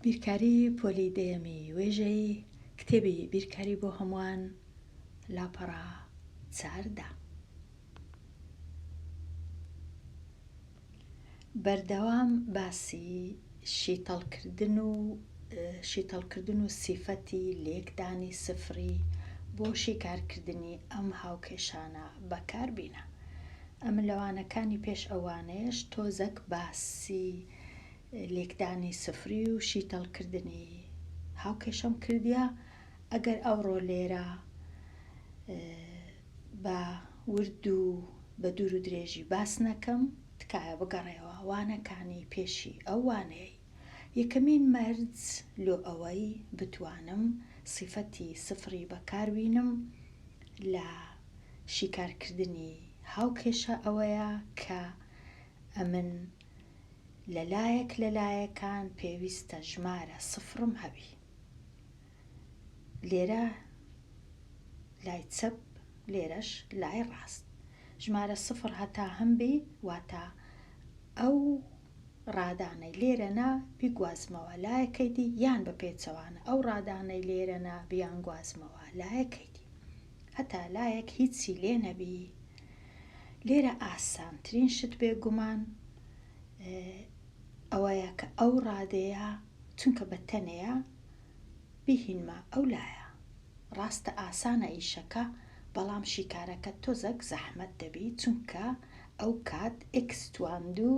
بیرکاری پۆلی دەیەمی وێژەیی کتێبی بیرکاری بۆ هەمووان لاپەڕە 14. بەردەوام باسی شیتەڵکردن و شیتەڵکردن و سیفەتی لێکدانی سفری بۆ شیکارکردنی ئەم هاوکێشانە بەکاربینە. ئەمن لە وانەکانی پێش ئەو وانەیەش تۆزەک باسی لێکدانی سفری و شیتەڵکردنی هاوکێشەم کردیە، ئەگەر ئەوڕۆ لێرە بە ورد و بە دوور و درێژی باس نەکەم، تکایە بگەڕێوە وانەکانی پێشی ئەو وانەیەی. یەکەمین مەرج لۆ ئەوەی بتوانم سیفەتی سفری بەکاربینم لە شیکارکردنی هاوکێشە ئەوەیە کە ئەمن لە لایەک لە لایەکان پێویستە ژمارە سفرم هەبی. لێرە لای چەپ لێرەش لای ڕاست ژمارە سفر هەتا هەم بی واتە ئەو ڕادانەی لێرە نا بیگوازمەوە لایەکەی دی یان بە پێچەوانە ئەو ڕادانەی لێرە نا بیانگوازمەوە لایەکەی دی هەتا لایەک هیچی لێ نەبی لێرە ئاسانترین شت بێگومان ئەوەیە کە ئەو ڕادەیە چونکە بە تەنێیە بیهینمە ئەو لایە. ڕاستە ئاسانە ئیشەکە بەڵام شیکارەکە تۆزەک زەحمەت دەبی چونکە ئەو کات ئێکس تواندوو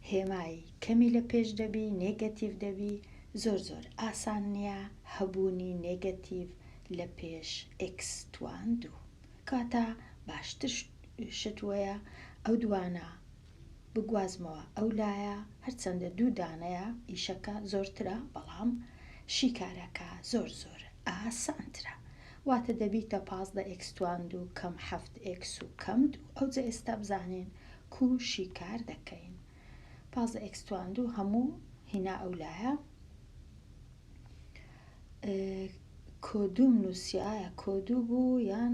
هێمای کەمی لە پێش دەبی نێگەتیڤ دەبی زۆر زۆر ئاسان نیە هەبوونی نێگەتیڤ لە پێش ئێکس تواندوو کەواتە باشتر شت وەیە ئەو دوانە بگوازمەوە ئەو لایە هەرچەندە دوو دانەیە ئیشەکە زۆرترە بەڵام شیکارەکە زۆر زۆر ئاسانترە واتە دەبیتە 15 ئێکس توان دوو کەم حەفت ئێکس و کەم دوو ئەوجە ئێستا بزانین کو شیکار دەکەین 15 ئێکس توان دوو هەموو هینا ئەو لایە کۆدووم نووسی ئایا کۆدوو بوو یان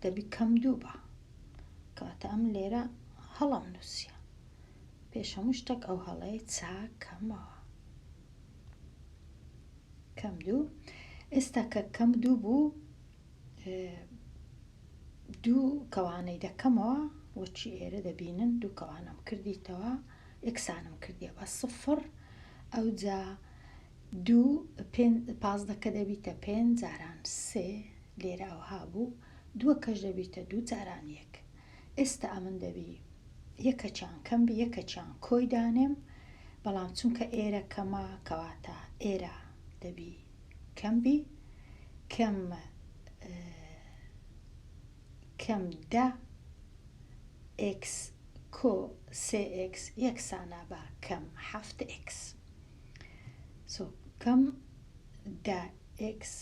دەبی کەم دوو با کەواتە ئەم لێرە هەڵەم نووسیە پێش هەموو شتێک ئەو هەڵەیە چاکەمەوە کەم دوو ئێستا کە کەم دوو بوو دوو کەوانەی دەکەمەوە وەچی ئێرە دەبینن دوو کەوانەم کردیتەوە یەکسانم کردیە بە سفر ئەوجا دوو 15 کە دەبیتە پێنج جاران سێ لێرە ئەوها بوو دووەکەش دەبیتە دوو جاران یەک ئێستا ئەمن دەبی یەکەکیان کەم بی یەکەکیان کۆی دانێم بەڵام چونکە ئێرە کەمە کەواتە ئێرە دەبی کەم بی کەم کەم دە ئێکس کۆ سێ ئێکس یەکسانە بە کەم حەفت ئێکس سۆ کەم دە ئێکس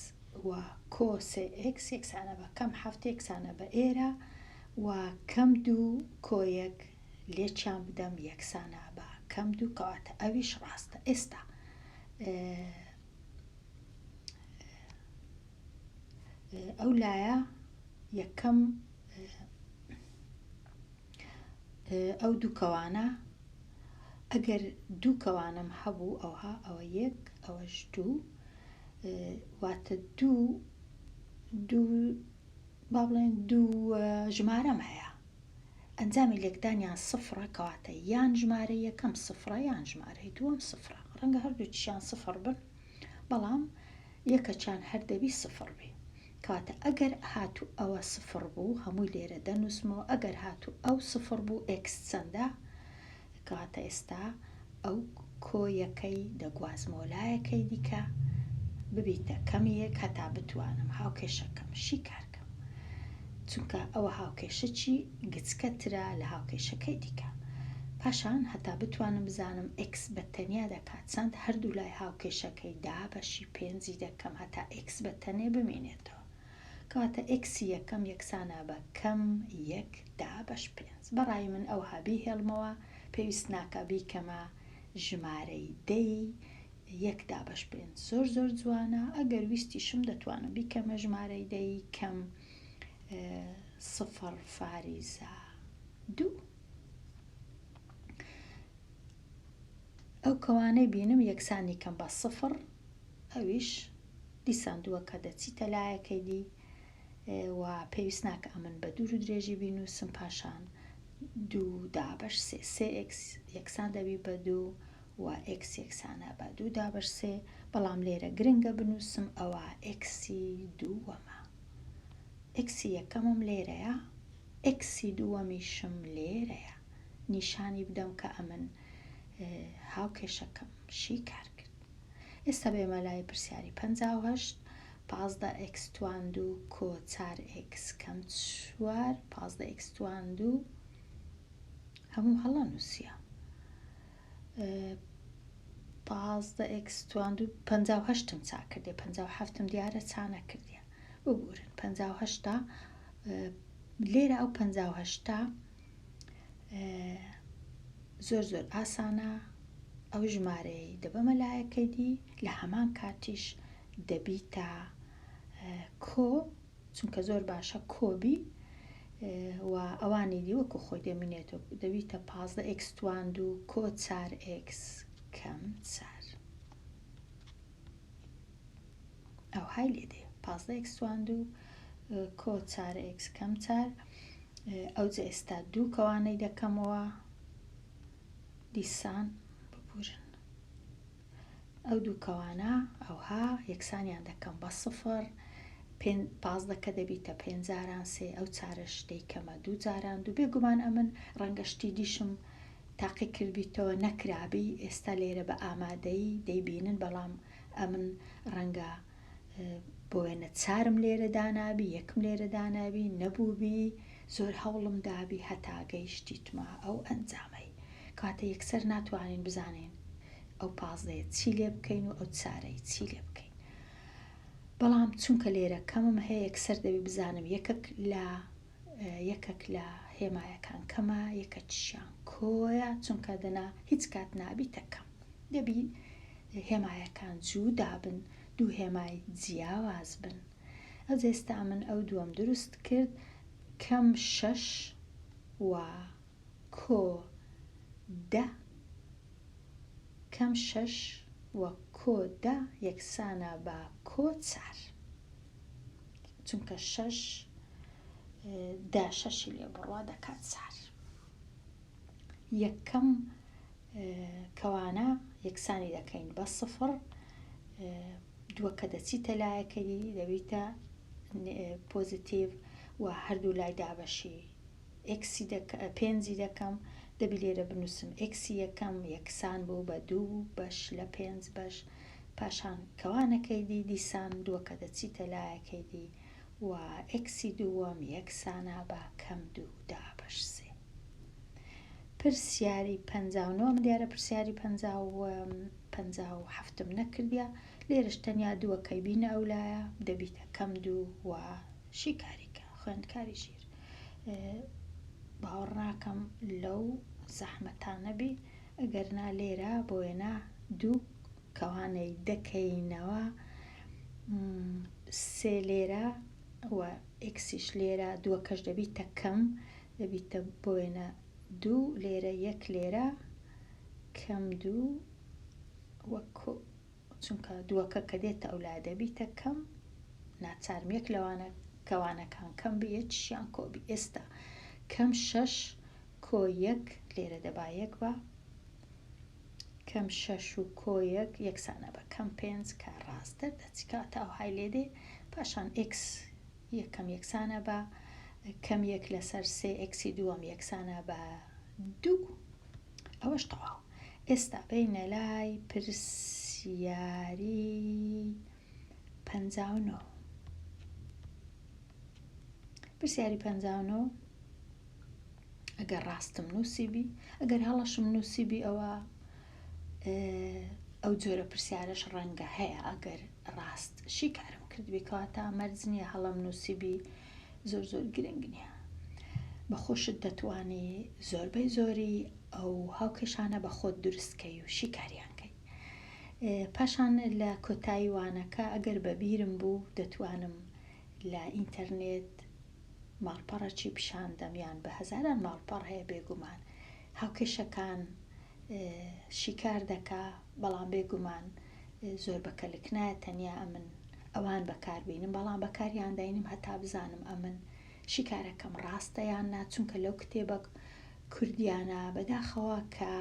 و کۆ سێ ئێکس یەکسانە بە کەم حەفت یەکسانە بە ئێرە و کەم دوو کۆ یەک لێکیان بدەم یەکسانە بە کەم دوو کەواتە ئەویش ڕاستە ئێستا ئەو لایە یەکەم ئەو دوو کەوانە ئەگەر دوو کەوانەم هەبوو ئەوها ئەوە یەک ئەوەش دوو واتە دوو دوو با بڵێن دوو ژمارەم هەیە ئەنجامی لێکدانیان سفرە کەواتە یان ژمارە یەکەم سفرە یان ژمارەی دووەم سفرە ڕەنگە هەردووکیان سفر بن بەڵام یەکەکیان هەر دەبی سفر بی کەواتە ئەگەر هاتوو ئەوە سفر بوو هەمووی لێرە دەنووسمەوە ئەگەر هاتوو ئەو سفر بوو ئێکس چەندە کەواتە ئێستا ئەو کۆ یەکەی دەگوازمەوە لایەکەی دیکە ببیتە کەم یەک هەتا بتوانم هاوکێشەکەم شیکار کەم چونکە ئەوە هاوکێشەکی گچکەترە لە هاوکێشەکەی دیکە پاشان هەتا بتوانم بزانم ئێکس بە تەنیا دەکات چەند هەردوو لای هاوکێشەکەی دابەشی پێنجی دەکەم هەتا ئێکس بە تەنێ بمینێتەوە کەواتە ئێکسی یەکەم یەکسانە بە کەم یەک دابەش پێنج بەڕای من ئەوها بیهێڵمەوە پێویست ناکا بیکەمە ژمارەی دەی یەک دابەش پێنج زۆر زۆر جوانە ئەگەر ویستیشم دەتوانم بیکەمە ژمارەی دەی کەم سفر فاریزە دوو. ئەو کەوانەی بینم یەکسانی کەم بە سفڕ ئەویش دیسان دووەکە دەچیتە لایەکەی دی و پێویست ناکە ئەمن بە دوور و درێژی بینووسم پاشان دوو دابەش سێ سێ ئێکس یەکسان دەبی بە دوو و ئێکس یەکسانە بە دوو دابەش سێ بەڵام لێرە گرنگە بنووسم ئەوە ئێکسی دووەمە ئێکسی یەکەمم لێرەیە ئێکسی دووەمیشم لێرەیە نیشانی بدەم کە ئەمن هاوکێشەکەم شیکار کرد. ئێستا بێمە لای پرسیاری 58 15 ئێکس توان دوو کۆ چار ئێکس کەم چوار 15 ئێکس توان دوو هەموو هەڵە نووسیە 15 ئێکس توان دوو 58م چا کردێ 57م دیارە چا نەکردیە ببورن 58 لێرە ئەو 58 زۆر زۆر ئاسانە ئەو ژمارەیەی دەبەمە لایەکەی دی لە هەمان کاتیش دەبیتە کۆ چونکە زۆر باشە کۆبی و ئەوانی دی وەکو خۆی دەمینێتەوە دەبیتە 15 ئێکس توان دوو کۆ چار ئێکس کەم چار ئەوهای لێ دێ 15 ئێکس توان دوو کۆ چار ئێکس کەم چار ئەوجە ئێستا دوو کەوانەی دەکەمەوە دیسان ببورن ئەو دوو کەوانە ئەوها یەکسانیان دەکەم بە سفر 15 کە دەبیتە پێنج جاران سێ ئەو چارەش دەیکەمە دوو جاران دوو بێگومان ئەمن ڕەنگە شتی دیشم تاقی کردبیتەوە نەکرابی ئێستا لێرە بە ئامادەیی دەیبینن بەڵام ئەمن ڕەنگە بۆ وێنە چارم لێرە دانابی یەکم لێرە دانابی نەبووبی زۆر هەوڵم دابی هەتا گەیشتیتمە ئەو ئەنجامەی کەواتە یەکسەر ناتوانین بزانین ئەو پازدەیە چی لێ بکەین و ئەو چارەی چی لێ بکەین بەڵام چونکە لێرە کەمم هەیە یەکسەر دەبی بزانم یەکەک لە یەکەک لە هێمایەکان کەمە یەکەکیشیان کۆیە چونکە دەنا هیچ کات نابیتە کەم دەبی هێمایەکان جودا بن دوو هێمای جیاواز بن ئەوجا ئێستا من ئەو دووەم دروست کرد کەم شەش و کۆ دە کەم شەش و کۆ دە یەکسانە بە کۆ چار چونکە شەش دە شەشی لێ بڕوا دەکات چار یەکەم کەوانە یەکسانی دەکەین بە سفر دووەکە دەچیتە لایەکەی دەبیتە پۆزیتیڤ و هەردوو لای دابەشی ئێکسی پێنجی دەکەم دەبی لێرە بنووسم ئێکسی یەکەم یەکسان بوو بە دوو بەش لە پێنج بەش پاشان کەوانەکەی دی دیسان دووەکە دەچیتە لایەکەی دی و ئێکسی دووەم یەکسانە بە کەم دوو دابەش سێ. پرسیاری 59 من دیارە پرسیاری 57م نەکردیە لێرەش تەنیا دووەکەی بینە ئەولایە دەبیتە کەم دوو و شیکاریکە خوێندکاری ژیر باوەڕ ناکەم لەو زەحمەتانە بی ئەگەر نا لێرە بۆ وێنە دوو کەوانەی دەکەینەوە سێ لێرە و ئێکسیش لێرە دووەکەش دەبیتە کەم دەبیتە بۆ وێنە دوو لێرە یەک لێرە کەم دوو وەک چونکە دووەکە کە دێتە ئەولا دەبیتە کەم ناچارم یەک لەوانە کەوانەکان کەم بی یەکیشیان کۆ بی ئێستا کەم شەش کۆ یەک لێرە دەبا یەک بە کەم شەش و کۆ یەک یەکسانە بە کەم پێنج کە ڕاست دەردەچی کەواتە ئەوهای لێ دێ پاشان ئێکس یەکەم یەکسانە بە کەم یەک لەسەر سێ ئێکسی دووەم یەکسانە بە دوو ئەوەش تەواو ئێستا بینە لای پرسیاری 59 پرسیاری 59 ئەگەر ڕاستم نووسیبی ئەگەر هەڵەشم نووسیبی ئەوە ئەو جۆرە پرسیارەش ڕەنگە هەیە ئەگەر ڕاست شیکارم کردبی کەواتە مەرج نییە هەڵەم نووسیبی زۆر زۆر گرنگ نییە بە خۆشت دەتوانی زۆربەی زۆری ئەو هاوکێشانە بە خۆت دروست کەی و شیکاریان کەی پاشان لە کۆتایی وانەکە ئەگەر بە بیرم بوو دەتوانم لە ئینتەرنێت ماڵپەڕەکی پیشان دەم یان بە هەزاران ماڵپەڕ هەیە بێگومان هاوکێشەکان. شیکار دەکا، بەڵام بێگومان زۆر بە کەلک نایە تەنیا ئەمن ئەوان بەکار بینم، بەڵام بەکاریان داینم هەتا بزانم ئەمن شیکارەکەم ڕاستە یان نا، چونکە لەو کتێبە کوردیانە بەداخەوە کە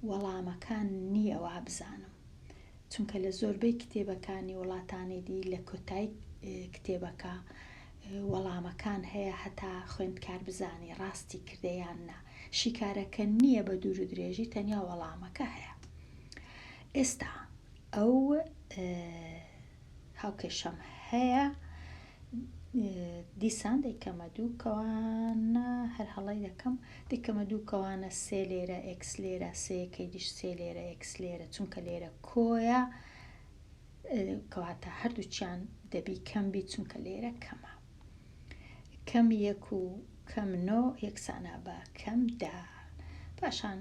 وەڵامەکان نییە وابزانم. چونکە لە زۆربەی کتێبەکانی وڵاتانی دی لە کۆتای کتێبەکە وەڵامەکان هەیە هەتا خوێندکار بزانی ڕاستی کردە یان نا شیکارەکە نییە بە دوور و درێژی تەنیا وەڵامەکە هەیە ئێستا ئەو هاوکێشەم هەیە دیسان دەیکەمە دوو کەوانە هەر هەڵەی دەکەم دەیکەمە دوو کەوانە سێ لێرە ئێکس لێرە سێیەکەی دیش سێ لێرە ئێکس لێرە چونکە لێرە کۆیە کەواتە هەردووکیان دەبی کەم بی چونکە لێرە کەمە کەم یەک و کەم نۆ یەکسانە بە کەم دە پاشان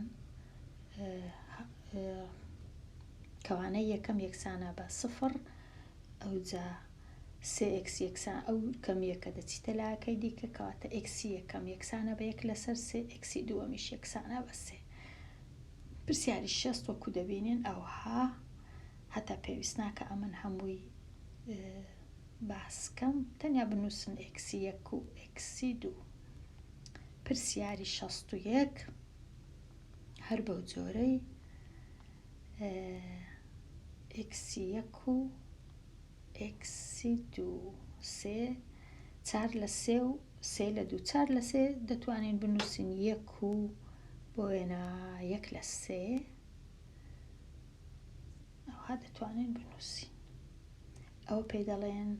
کەوانەی یەکەم یەکسانە بە سفر ئەوجا سێ ئێکس یەکسان ئەو کەمییەکە دەچیتە لاکەی دیکە کەواتە ئێکسی یەکەم یەکسانە بە یەک لەسەر سێ ئێکسی دووەمیش یەکسانە بە سێ. پرسیاری 60 وەکو دەبینین ئەوها هەتا پێویست ناکە ئەمن هەمووی باسکەم تەنیا بنووسن ئێکسی یەک و ئێکسی دوو. پرسیاری 61 هەر بەو جۆرەی ئێکسی یەک و ئێکسی دوو سێ چار لە سێ و سێ لە دوو چار لە سێ دەتوانین بنووسین یەک و بۆ وێنە یەک لە سێ ئەوها دەتوانین بنووسین ئەوە پێی دەڵێن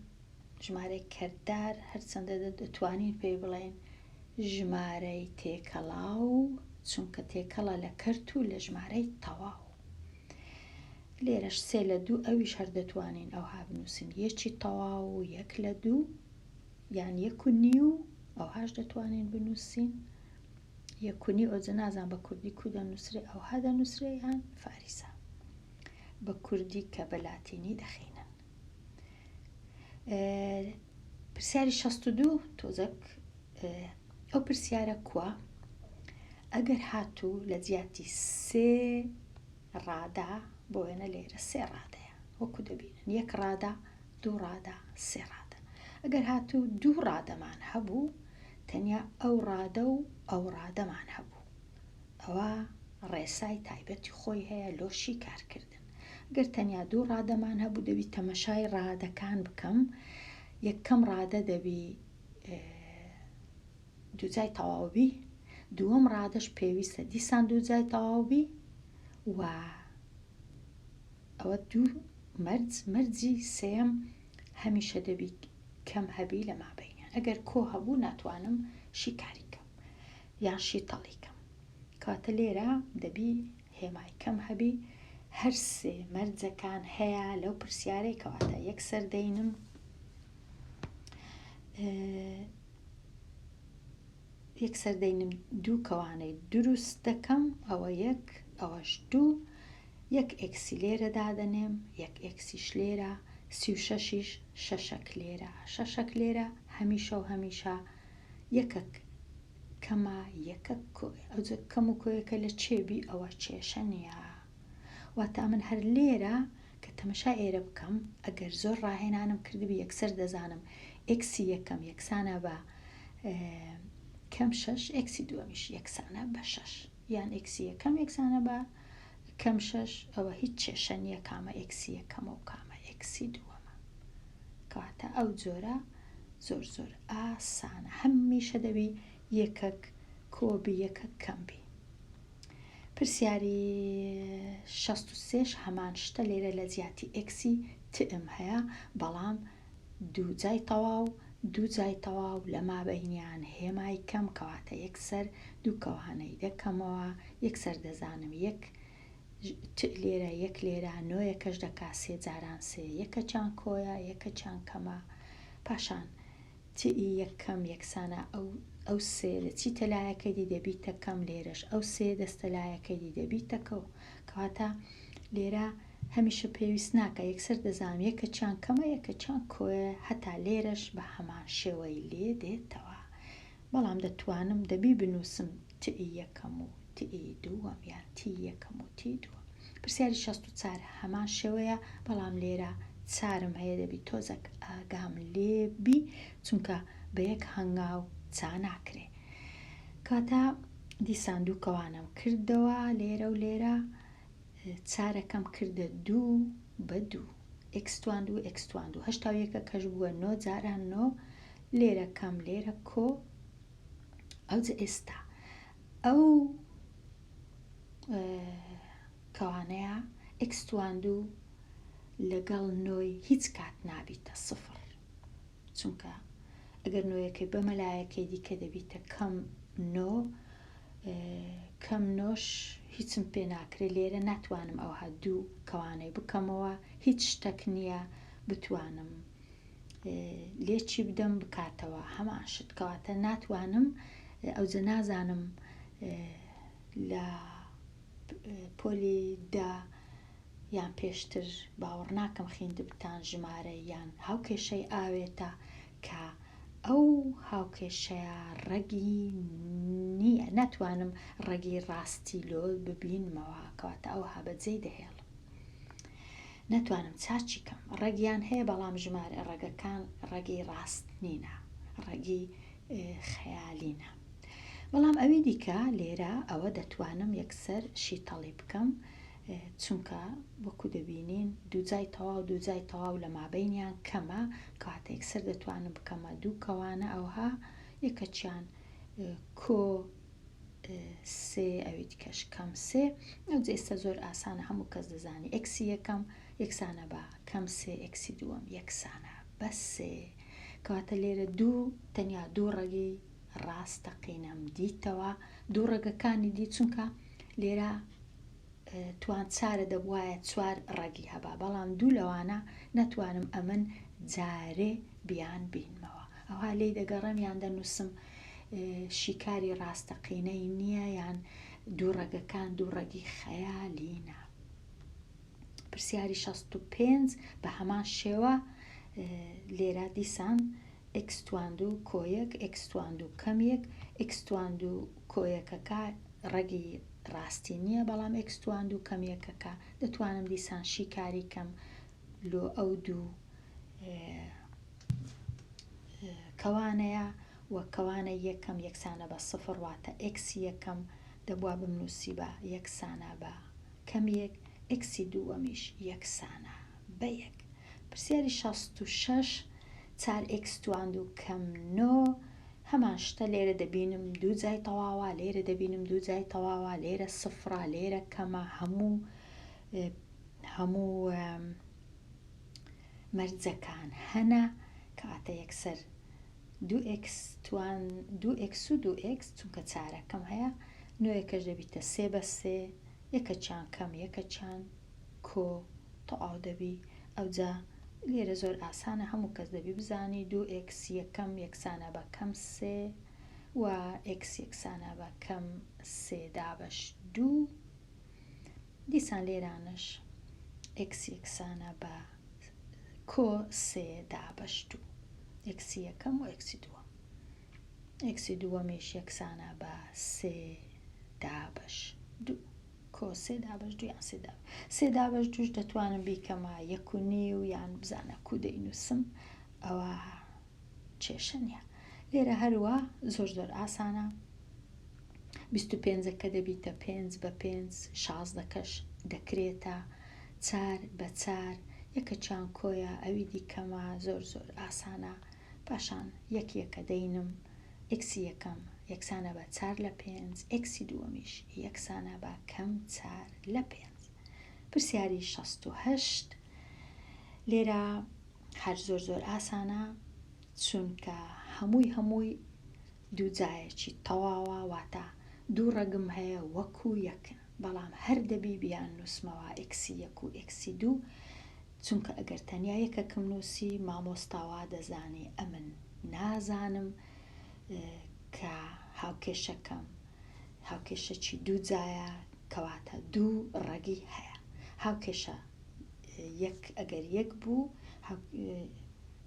ژمارەی کردار هەرچەندە دەتوانین پێی بڵێن ژمارەی تێکەڵاو چونکە تێکەڵە لە کەرت و لە ژمارەی تەواو لێرەش سێ لە دوو ئەویش هەر دەتوانین ئەوها بنووسین یەکی تەواو و یەک لە دوو یان یەک و نیو ئەوهاش دەتوانین بنووسین یەک و نیو ئەوجە نازان بە کوردی کو دەنووسرێ ئەوها دەنووسرێ یان فاریسە بە کوردی کە بە لاتینی دەخینن پرسیاری 62 تۆزەک ئەو پرسیارە کووە ئەگەر هاتوو لە جیاتی سێ ڕادە بۆ وێنە لێرە سێ ڕادەیە وەکو دەبینن یەک ڕادە دوو ڕادە سێ ڕادە ئەگەر هاتوو دوو ڕادەمان هەبوو تەنیا ئەو ڕادە و ئەو ڕادەمان هەبوو ئەوە ڕێسای تایبەتی خۆی هەیە لۆ شیکارکردن گەر تەنیا دوو ڕادەمان هەبوو دەبی تەمەشای ڕادەکان بکەم یەکەم ڕادە دەبی دووجای تەواو بی دووەم ڕادەش پێویستە دیسان دووجای تەواو بی و ئەوە دوو مەرج مەرجی سێم هەمیشە دەبی کەم هەبی لە مابینیان ئەگەر کۆ هەبوو ناتوانم شیکاری کەم یان شیتەڵی کەم کاتە لێرە دەبی هێمای کەم هەبی هەر سێ مەرجەکان هەیە لەو پرسیارەی کەواتە یەکسەر دەینم یەکسەر دەینم دوو کەوانەی دروست دەکەم ئەوە یەک ئەوەش دوو یەک ئێکسی لێرە دادەنێم یەک ئێکسیش لێرە 36یش شەشەک لێرە شەشەک لێرە هەمیشە و هەمیشە یەکەک کەمە یەکەک کۆیە ئەوجە کەم و کۆیەکە لە چێ بی ئەوە کێشە نییە واتە من هەر لێرە کە تەمەشای ئێرە بکەم ئەگەر زۆر ڕاهێنانم کردبی یەکسەر دەزانم ئێکسی یەکەم یەکسانە بە کەم شەش ئێکسی دووەمیش یەکسانە بە شەش یان ئێکسی یەکەم یەکسانە بە کەم شەش ئەوە هیچ کێشە نییە کامە ئێکسی یەکەمە و کامە ئێکسی دووەمە کەواتە ئەو جۆرە زۆر زۆر ئاسانە هەمیشە دەبی یەکەک کۆبی یەکەک کەم بی پرسیاری 63 ش هەمان شتە لێرە لە جیاتی ئێکسی تئم هەیە بەڵام دووجای تەواو دووجای تەواو لە مابەینیان هێمای کەم کەواتە یەکسەر دوو کەوانەی دەکەمەوە یەکسەر دەزانم یەک ت لێرە یەک لێرە نۆیەکەش دەکا سێ جاران سێ یەکەکیان کۆیە یەکەکیان کەمە پاشان ت ی یەکەم یەکسانە ئەو ئەو سێ دەچیتە لایەکەی دی دەبیتە کەم لێرەش ئەو سێ دەستە لایەکەی دی دەبیتە کەو کەواتە لێرە هەمیشە پێویست ناکە یەکسەر دەزانم یەکەکیان کەمە یەکەکیان کۆیە هەتا لێرەش بە هەمان شێوەی لێ دێتەوە بەڵام دەتوانم دەبی بنووسم ت ی یەکەم و. تی دووەم یان تی یەکەم و تی دووەم. پرسیاری 64 هەمان شێوەیە بەڵام لێرە چارم هەیە دەبی تۆزەک ئاگام لێ بی چونکە بە یەک هەنگاو چا ناکرێ. کەواتە دیسان دوو کەوانەم کردەوە لێرە و لێرە چارەکەم کردە دوو بە دوو ئێکس توان دوو ئێکس توان دوو هەشتا و یەکەکەش بووە نۆ جاران نۆ لێرە کەم لێرە کۆ ئەوجە ئێستا ئەو کەوانەیە ئێکس توان دوو لەگەڵ نۆی هیچ کات نابیتە سفر چونکە ئەگەر نۆیەکەی بەمە لایەکەی دیکە دەبیتە کەم نۆ کەم نۆش هیچم پێ ناکرێت لێرە ناتوانم ئەوها دوو کەوانەی بکەمەوە هیچ شتەک نییە بتوانم لێچی بدەم بکاتەوە هەمان شت کەواتە ناتوانم ئەوجە نازانم لە پۆلی دا یان پێشتر باوەڕناکەم خیندبتان ژمارە یان هاوکێشەی ئاوێتە کە ئەو هاوکێشەیە ڕەگی نییە ناتوانم ڕەگی ڕاستی لۆ ببینمەوە کەواتە ئەوها بەجێی دەهێڵم ناتوانم چاچی کەم ڕەگیان هەیە بەڵام ژمارە ڕەگەکان ڕەگی ڕاست نینە ڕەگی خەیالینە بەڵام ئەوی دیکە لێرە ئەوە دەتوانم یەکسەر شیتەڵی بکەم چونکە وەکو دەبینین دووجای تەواو دووجای تەواو لە مابەینیان کەمە کەواتە یەکسەر دەتوانم بکەمە دوو کەوانە ئەوها یەکەچیان کۆ سێ ئەوی دیکەش کەم سێ ئەو ئێستا زۆر ئاسانە هەموو کەس دەزانی ئێکسی یەکەم یەکسانە بە کەم سێ ئێکسی دووەم یەکسانە بە سێ کەواتە لێرە دوو تەنیا دوو ڕەگی ڕاستەقینەم دیتەوە دوو ڕەگەکانی دی چونکە لێرە توان چارە دەبوایە چوار ڕەگی هەبا بەڵام دوو لەوانە نەتوانم ئەمن جارێ بیان بینمەوە ئەوها لێی دەگەڕێم یان دەنووسم شیکاری ڕاستەقینەی نییە یان دوو ڕەگەکان دوو ڕەگی خەیالینە. پرسیاری 65 بە هەمان شێوە لێرە دیسان ئێکس تواندوو کۆیەک ئێکس تواندوو کەم یەک ئێکس تواندوو کۆیەکەکە ڕەگی ڕاستی نییە بەڵام ئێکس تواندوو کەم یەکەکە دەتوانم دیسان شیکاری کەم لۆ ئەو دوو کەوانەیە و کەوانە یەکەم یەکسانە بە سفر واتە ئێکسی یەکەم دەبوا بمنووسی بە یەکسانە بە کەم یەک ئێکسی دووەمیش یەکسانە بە یەک. پرسیاری 66 چار ئێکس تواندوو کەم نۆ هەمان شتە لێرە دەبینم دوو جای تەواوە لێرە دەبینم دوو جای تەواوە لێرە سفرە لێرە کەمە هەموو هەموو مەرجەکان هەنە کەواتە یەکسەر دوو ئێکس توان دوو ئێکس و دوو ئێکس چونکە چارەکەم هەیە نۆیەکەش دەبیتە سێ بە سێ یەکەچیان کەم یەکەچیان کۆ تەواو دەبی ئەوجا لێرە زۆر ئاسانە هەموو کەس دەبی بزانی دوو ئێکس یەکەم یەکسانە بە کەم سێ و ئێکس یەکسانە بە کەم سێ دابەش دوو دیسان لێرانەش ئێکس یەکسانە بە کۆ سێ دابەش دوو ئێکسی یەکەم و ئێکسی دووەم ئێکسی دووەمیش یەکسانە بە سێ دابەش دوو کۆ سێ دابەش دوو یان سێ دابەش سێ دابەش دووش دەتوانم بیکەمە یەک و نیو یان بزانە کو دەینووسم ئەوە کێشە نییە لێرە هەروە زۆر زۆر ئاسانە بیست و پێنجەکە دەبیتە پێنج بە پێنج شازدەکەش دەکرێتە چار بە چار یەکەکیان کۆیە ئەوی دیکەمە زۆر زۆر ئاسانە پاشان یەک یەکە دەینم ئێکسی یەکەم یەکسانە بە چار لە پێنج ئێکسی دووەمیش یەکسانە بە کەم چار لە پێنج. پرسیاری 68 لێرە هەر زۆر زۆر ئاسانە چونکە هەمووی هەمووی دووجایەکی تەواوە واتە دوو ڕەگم هەیە وەکو یەکن بەڵام هەر دەبی بیان نووسمەوە ئێکسی یەک و ئێکسی دوو چونکە ئەگەر تەنیا یەکەکم نووسی مامۆستا وا دەزانێ ئەمن نازانم کە هاوکێشەکەم هاوکێشەکی دووجایە کەواتە دوو ڕەگی هەیە هاوکێشە یەک ئەگەر یەک بوو.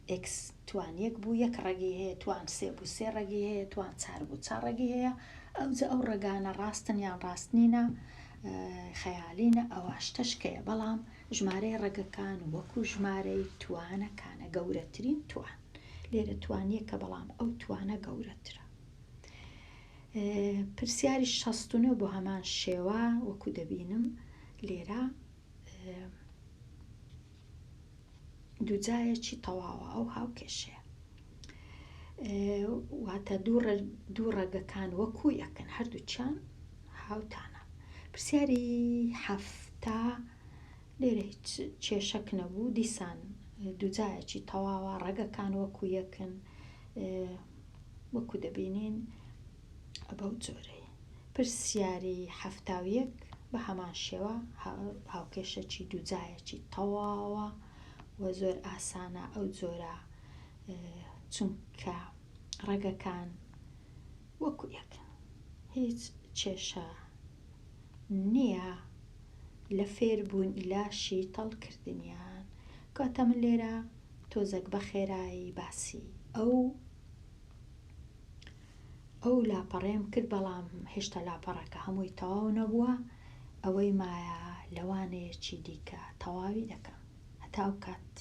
ئێکس توان یەک بوو یەک ڕەگی هەیە، توان سێ بوو سێ ڕەگی هەیە، توان چار بوو چار ڕەگی هەیە، ئەوجە ئەو ڕەگانە ڕاستن یان ڕاست نینە خەیاڵینە ئەوە شتەشکەیە، بەڵام ژمارەی ڕەگەکان وەکو ژمارەی توانەکانە، گەورەترین توان لێرە توان یەکە بەڵام ئەو توانە گەورەترە. پرسیاری 69 بۆ هەمان شێوە وەکو دەبینم لێرە دووجایەکی تەواوە ئەو هاوکێشەیە واتە دوو ڕەگەکان وەکو یەکن هەردووچیان هاوتانە. پرسیاری 70 لێرە هیچ کێشەک نەبوو دیسان دووجایەکی تەواوە ڕەگەکان وەکو یەکن وەکو دەبینین بەو جۆرەی. پرسیاری 71 بە هەمان شێوە هاوکێشەکی دووجایەکی تەواوە و زۆر ئاسانە ئەو جۆرە چونکە ڕەگەکان وەکو یەکن هیچ کێشە نییە لە فێربوون لە شیتەڵکردنیان. کەواتە من لێرە تۆزەک بە خێرایی باسی ئەو ئەو لاپەڕەیەم کرد بەڵام هێشتا لاپەڕەکە هەمووی تەواو نەبووە ئەوەی مایە لەوانەیەکی دیکە تەواوی دەکەم هەتا ئەو کات.